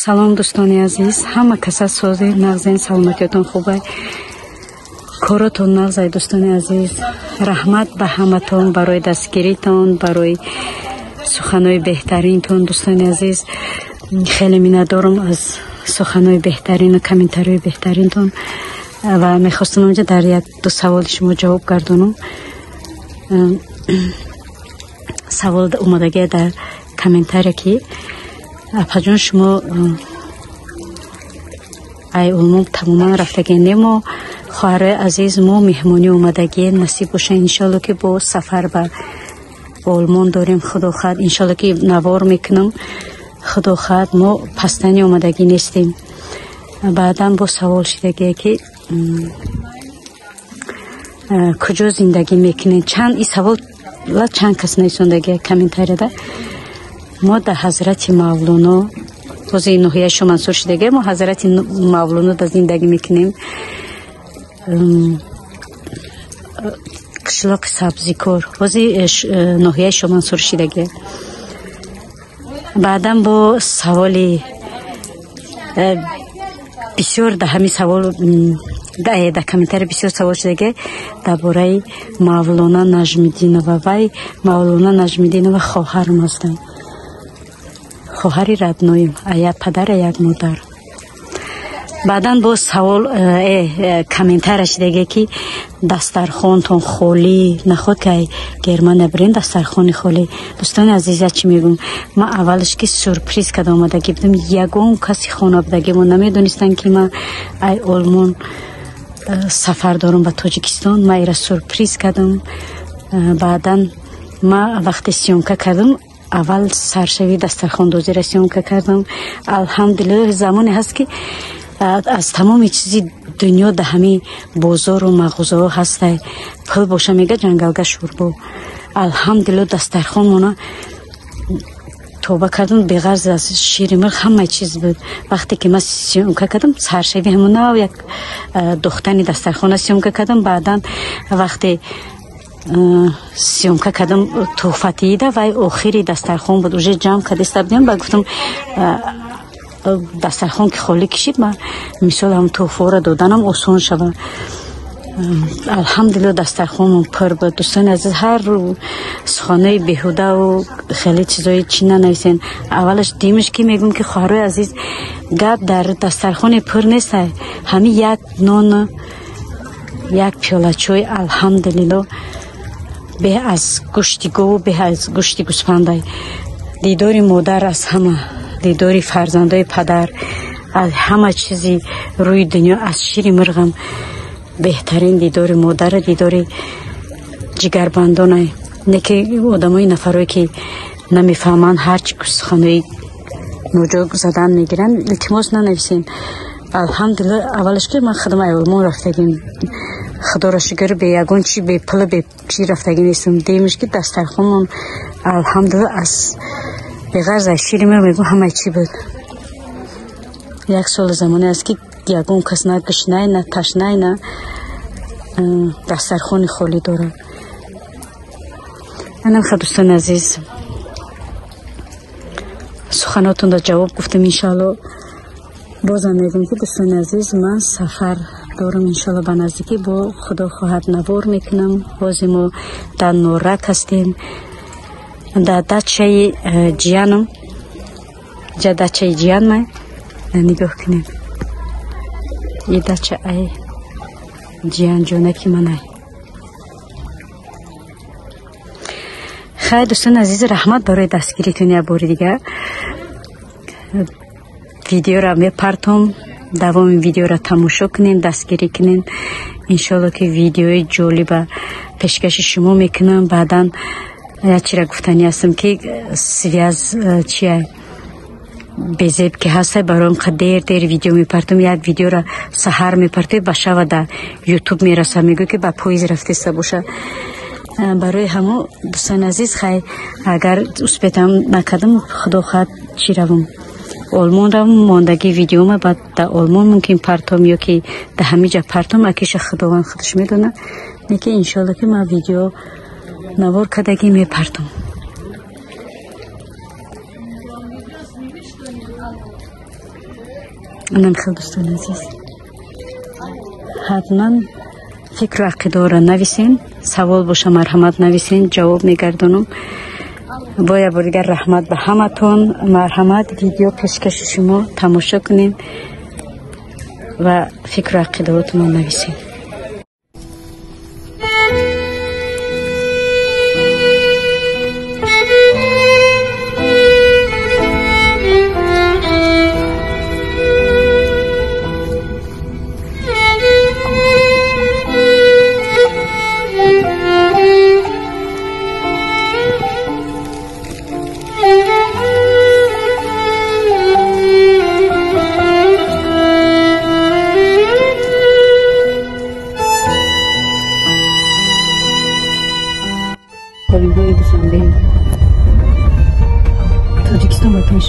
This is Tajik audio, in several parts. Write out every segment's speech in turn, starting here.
Салом, дӯстони азиз, ҳама каса сози нағзен, саломатиётон хубай, коротон нағзай. Дӯстони азиз, раҳмат ба ҳаматон барои дастгиритон, барои суханои беҳтаринтон. Дӯстони азиз, хеле миннатдорам аз суханои беҳтарину комментариҳои беҳтаринтон ва мехостам онҷа дар як ду саволи шумо ҷавоб гардонам. Савол омадагия дар комментария, ки апаҷон, шумо ай Олмон тамоман рафтагӣ не? Мо, хоҳарои азиз, мо меҳмонӣ омадагием. Насиб боша, иншоалло, ки бо сафар ба Олмон дорем. Худо хоҳад, иншоалло, ки навор мекунам. Худо хоҳад, мо пастани омадагӣ нестем. Баъдан бо савол шидагие, ки куҷо зиндагӣ мекунед? Чанд и савол чанд кас нависондагия комментарияда. Мо дар Ҳазрати Мавлоно, ҳозир ноҳияи Шомансур шидагия, мо Ҳазрати Мавлоно да зиндагӣ мекунем, қишлоқи Сабзикор, ҳозир ноҳияи Шомансур шидагия. Баъдан бо саволи бисёр да ҳамин савол дар комментария бисёр савол шудагия дар бораи Мавлона Наҷмиддинова. Вай Мавлона Наҷмиддинова хоҳарам ҳастанд, хоҳари родной им, як падара, як модар. Баъдан боз савол комментария шидагия, ки дастархонтон холӣ, наход ки ай Германия бирен дастархони холӣ. Дӯстони азиз, як чӣ мегӯм: ман аввалаш ки сюрприз карда омадагӣ будам, ягон каси хонабудагимо намедонистанд, ки ман ай Олмон сафар дорам ба Тоҷикистон. Ман ира сюрприз кардам. Баъдан ман вақте съёмка кардам, аввал саршави дастархондозиро съёмка кардам. Алҳамдулиллоҳ, замоне ҳаст, ки аз тамоми чизи дунё да ҳамин бозору мағозаҳо ҳастай. Пул боша, мега, ҷангалга шӯрбо. Алҳамдулилло, дастархонмона тоба кардам, беғарз аз шири мирғ ҳамаи чиз буд. Вақте ки ман съёмка кардам, саршави ҳамонав як духтани дастархона съёмка кардам. Баъдан вақте съёмка кардам туҳфатиида, вай охири дастархон буд, уже ҷамъ кардиста будем. Ба гуфтам, дастархон ки холӣ кишид, ма мисол ҳам туҳфаро доданам осон шава. Алҳамдулилло, дастархонмон пур буд. Дӯстони азиз, ҳар суханои беҳудаву хеле чизои чӣ нанависен. Аввалаш димиш ки мегӯм, ки хоҳарои азиз, гап дар дастархони пур нест. Ҳамин як нон, як пиёла чой, алҳамдулилло, беҳ аз гӯшти гову беҳ аз гӯшти гӯспандай. Дидори модар аз ҳама, дидори фарзандои падар аз ҳама чизи рӯи дунё, аз шири мирғам беҳтарин дидори модара, дидори ҷигарбандонай. Не ки одамои нафарое ки намефаҳманд, ҳарчи суханои ноҷо задан мегиранд. Илтимос, нанависем. Алҳамдулилла, аввалаш ки ман худам ай Олмон рафтагим, худоро шукр, бе ягон чи, бе пулу бе чи рафтагӣ нестам. Демиш ки дастархонмон, алҳамдулилла, аз беғарз аз шири мир, мегӯм, ҳамаи чӣ буд. Як соли замоне аст, ки ягон кас на гушнай, на ташнай, на дастархони холӣ дорад. Анамха, дӯстони азиз, суханотонда ҷавоб гуфтам. Иншоалло, бозам мегӯм, ки дӯстони азиз, ман сафар дорам, иншоалло, ба наздикӣ бо худо хоҳад навор мекунам. Ҳозир мо дар Норак ҳастем, дар дачаи ҷиянам. Ҷа дачаи ҷиянма, нигоҳ кунед, и дача ай ҷиянҷонаки манай. Хайр, дӯстони азиз, раҳмат барои дастгиритон. Як бори дигар видеоро мепартом, давоми видеоро тамошо кунем, дастгирӣ кунем. Иншоалло, ки видеои ҷолиба пешкаши шумо мекунам. Баъдан як чира гуфтанӣ ҳастам, ки связь чия безеб ки ҳаста, бароям қа дер дер видео мепартом. Як видеоро саҳар мепартои, ба шава да Ютуб мераса, мегӯ, ки ба поезд рафтеста боша. Барои ҳамо, дӯстони азиз, хай, агар успеть ам накардам, худо хоҳад, чӣ равам, Олмон равам, мондагӣ видеома баъд да Олмон мумкин партом ё ки да ҳамин ҷа партом, акиша худованд худаш медонад. Лекин иншоалло, ки ман видео навор кардагӣ мепартом. Анам хел дӯстони азиз, ҳатман фикру ақидаҳоро нависен, савол боша марҳамат нависен, ҷавоб мегардонам. Бо як бор дигар раҳмат ба ҳаматон. Марҳамат, видео пешкаши шумо тамошо кунем ва фикру ақидаҳотонро нависен. Тоҷикистон ба пеш.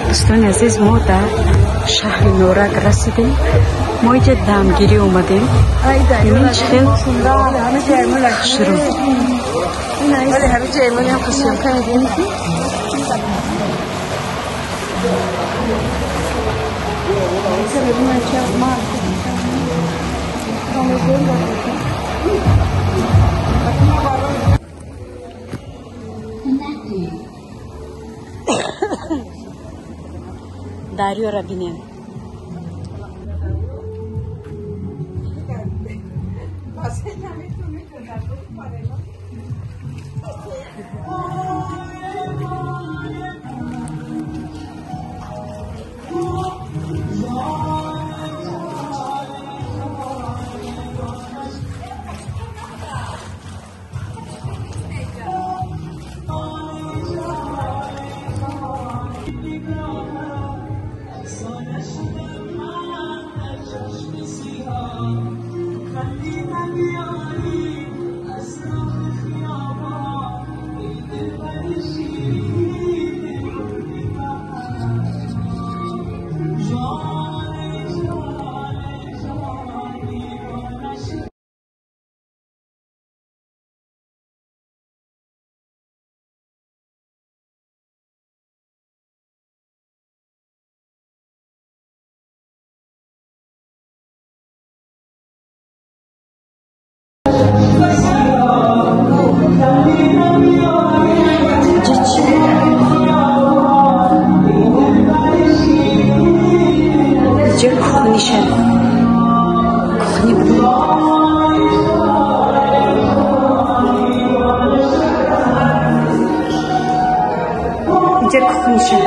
Дӯстони азиз, мо дар шаҳри Норак расидем. Мо иҷа дамгирӣ омадем. Бибин чӣ хел хушрӯ. Дарёра бинем. Инҷа кухниша.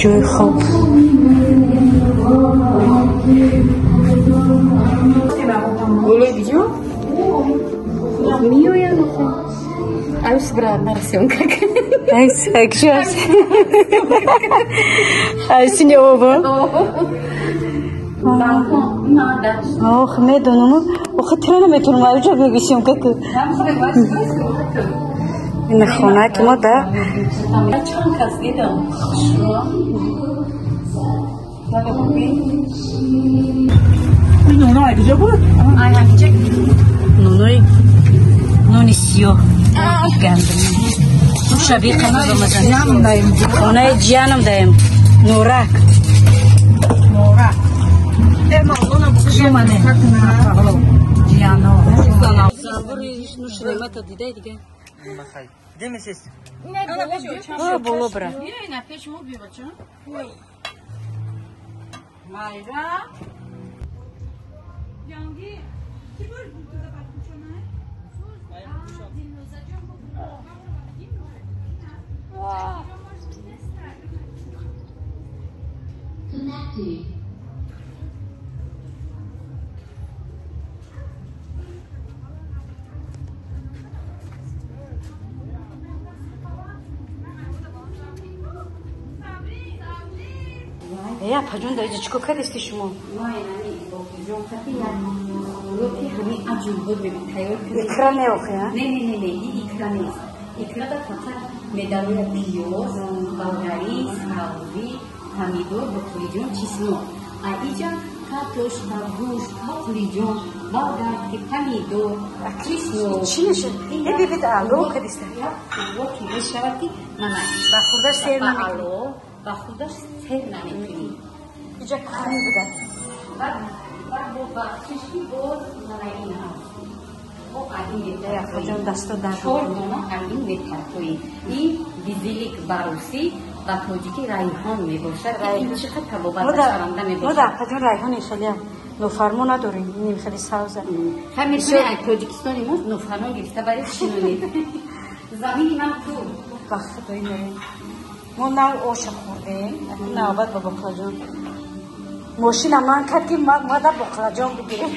Ҷои хоб. Ох, медонам. Охе тира наметонам, аҷаб мегӯсим как. Ин хона ки мо да. Чанд кас дидам. Ноно куҷо буд? Нонои нони сиёҳ. Гандум. Шабеҳ қадам. Хонаи ҷиянам даем. Нурак. Нурак. Я паҷон даиҷа чӣ кор кардисти шумо? Икра неохи, а? Не, не, не, не, икра нест. Икра да фақат медароя пиёз, болгари, сабзӣ, помидор, боқулиҷон, чеснок. А иҷа картошка, гӯшт, боқулиҷон, болгарки, помидор, чеснок. Чӣ мешавад? Э, бибид, алло кардиста. Ки мешавад ки мана ба хурдаш сер намекунӣ. Ба хурдаш сер намекунӣ. Иҷа кухни буда. Баъд бо бахшиши боз мана ин ҳаст. Бо ин Апаҷон дасто дард. Чор дона ин метартои. Ин бизилик ба русӣ, ба тоҷикӣ райҳон мебошад. Ин чӣ қадр табобатшаванда мебошад. Мо да апаҷон райҳон хеле нофармо надорем. Ин хеле савза. Ҳамин Тоҷикистони мо нофармо гирифта бари шинонед. Замини ман ку. Ба худои мерем. Мо нав оша хӯрдем, навбат ба боқлаҷон. Мошина ман кард ки ма да боқлаҷон бигирем.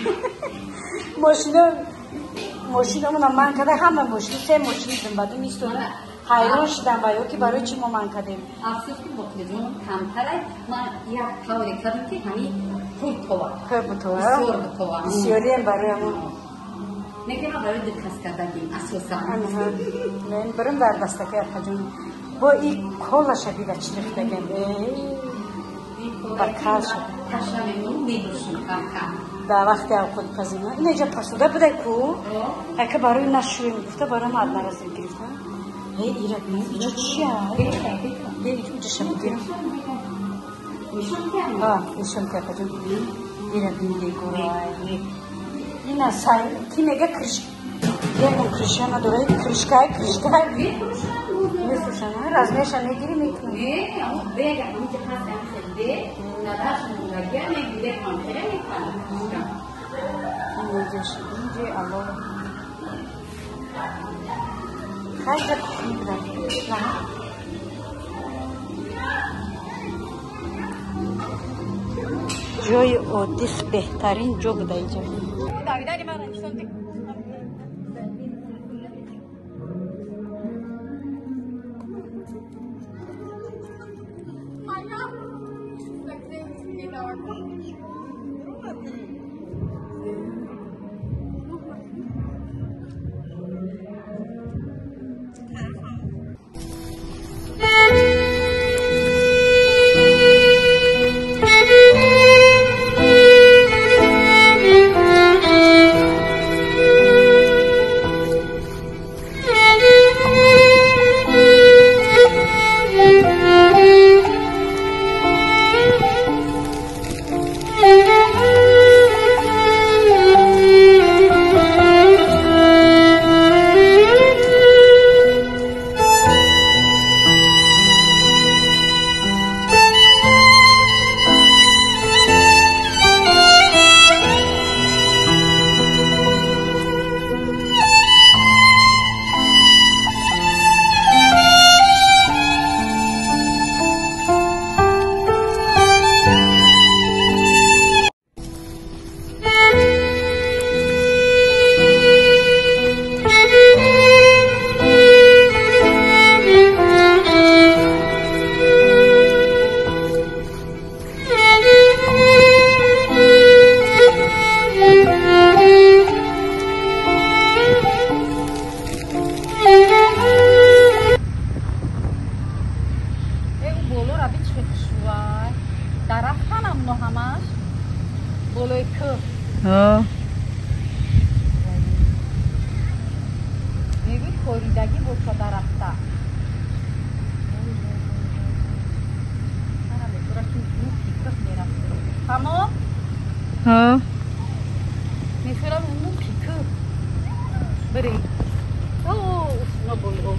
Мошинамона ман карда, ҳама мошин, се мошини думбадум истода. Ҳайрон шудам ва ё ки барои чӣ мо ман кардем. Афсӯс ки боқлаҷон камтар. Ман як тавре кардам ки ҳамин пур това. Пур бутова. Бисёр бутова. Бисёрием барои ҳамон. Неки ман барои ду кас кардагим асосан. Мен бирим дар дастакаи апаҷон. Бо и колаша бида чӣ рехтагем. Ба калша. Таша мемонем, медӯшем кам-кам. Дар вақти авқот пазима. Ин иҷа пасуда буда ку? Ака барои нашӯем гуфта барои ма аднаразим гирифта. Э, ира бин, иҷа чия? Э, иҷаша бигирам. А, нишон ки апаҷон. Ира бин дегурай. Ина сай, ки мега криш. Ягон крыша надора, крышкай, крышкай. Мефурӯшанд. Размерша мегирӣ, мекунӣ. Инҷа алло. Хайҷа кухни буда. Ҷои оддих беҳтарин ҷо буда инҷа. Ҳа. Мехӯрам мурғи ку. Бирем. О, усуна боло.